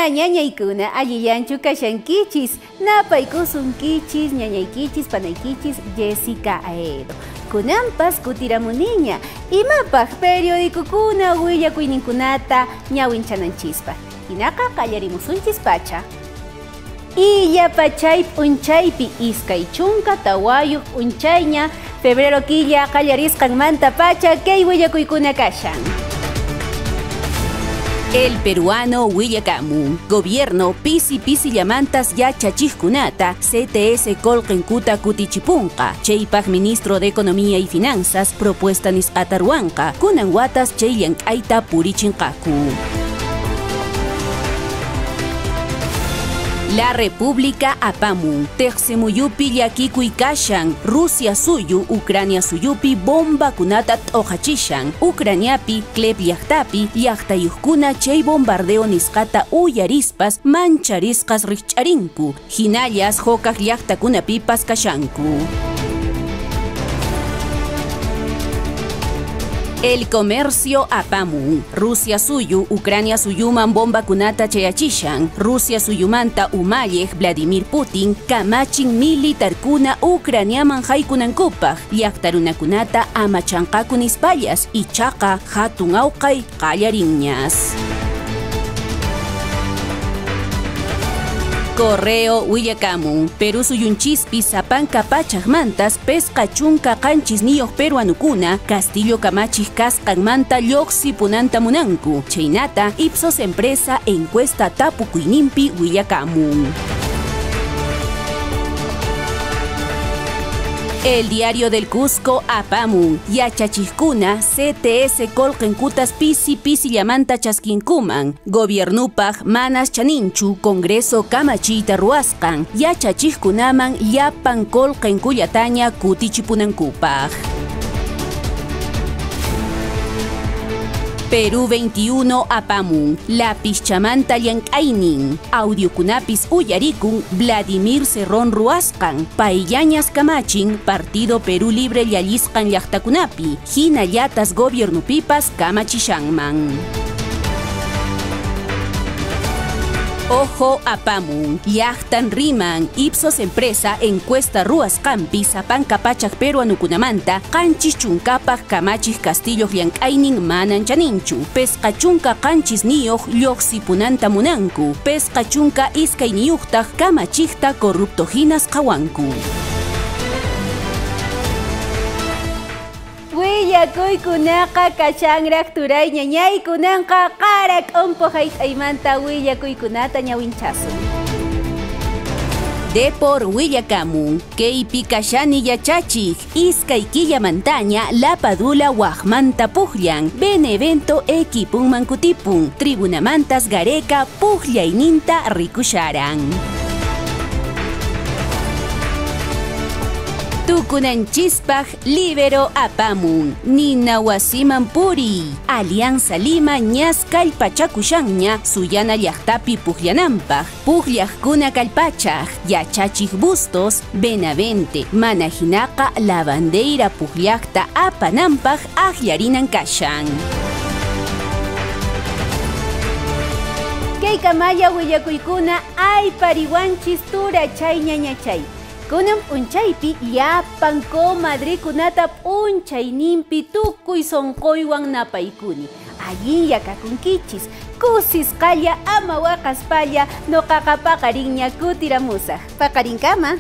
Turaykuna, ñañaykuna, allillanchu kashankichis, napaykusunkichis, ñañaykichis, panaykichis, Jessica Aedo. Kunanpas kutiramuniña, imapaq periodicokuna willakuyninkunata ñawinchananchispaq. Hinaqa qallarimusunchis pacha. Illapachay p'unchaypi 24 p'unchayña, febrero killa qallarisqanmanta pacha kay willakuykuna kashan. El Peruano willakamun. Gobierno pisi pisi llamantas yachachijkunata CTS qullqinkuta kutichipunqa. Chaypaq ministro de Economía y Finanzas propuesta nisqata ruwanqa. Kunan watas chay llank'ayta purichinqaku. La República apamun. Teqsimuyupi llakikuy kashan. Rusia suyu, Ucrania suyupi bombakunata t'oqachishan. Ucraniapi, Klep llaqtapi, llaqtayuqkuna chay bombardeo nisqata uyarispas mancharisqas riqch'arinku. Hinallas hukaq llaqtakunapipas kashanku. El Comercio apamun. Rusia suyu, Ucrania suyuman bombakunata chayachishan. Rusia suyumanta umalliq Vladimir Putin kamachin militarkuna Ucraniaman haykunankupaq. Llaqtarunakunata amachanqaku nispallas ichaqa hatun awqay qallarinñas. Correo willakamun. Perú suyunchispi sapanka pachaqmantas 57 peruanukuna Castillo kamachij kasqanmanta lluqsipunanta munanku. Chaynata Ipsos empresa encuesta tapukuyninpi willakamun. El Diario del Cusco apamun. Yachachijkuna CTS qullqinkutas pisi pisi llamanta chaskinkuman. Gobiernupaq manas chaninchu Congreso kamachiyta ruwasqan. Yachachijkunaman llapan qullqinkullataña kutichipunankupaq. Perú 21 apamun. Lapischamanta llank'aynin. Audiokunapis uyarikun Vladimir Cerrón ruwasqan. Payllañas kamachin Partido Perú Libre llallisqan llaqtakunapi. Hinallatas gobiernupipas kamachishanman. Ojo apamun. Llaqtan riman. Ipsos empresa encuesta ruwasqanpi sapanka pachaq peruanukunamanta 70 kamachij Castillo llank'aynin manan chaninchu. 57 lluqsipunanta munanku. 52 kamachijta corrupto hinas qhawanku. Willakuykunaqa kashanraq turay ñañaykunanqa qara k'umpu hayt'aymanta willakuykunata ñawinchasun. Depor willakamun. Kaypi kashani yachachij 2 killamantaña Lapadula waqmanta puqllan. Benevento equipunman kutipun. Tribunamantas Gareca puqllayninta rikusharan. Tukunanchispaq libero apamun. Nina wasiman puri. Alianza Lima ñas kallpachakushanña suyana llaqtapi puqllananpaq. Puqllaqkuna kallpachaq. Yachachij Bustos, Benavente, mana hinaqa la bandera puqllaqta apananpaq akllarinan kashan. Kay kamalla willakuykuna aypariwanchis turachay ñañachay. Kunan p'unchaypi llapan comadrekunata p'unchayninpi tukuy sunquywan napaykuni. Allinlla kakunkichis, kusisqalla ama waqaspalla nuqaqa paqarinña kutiramusaq. Paqarinkama.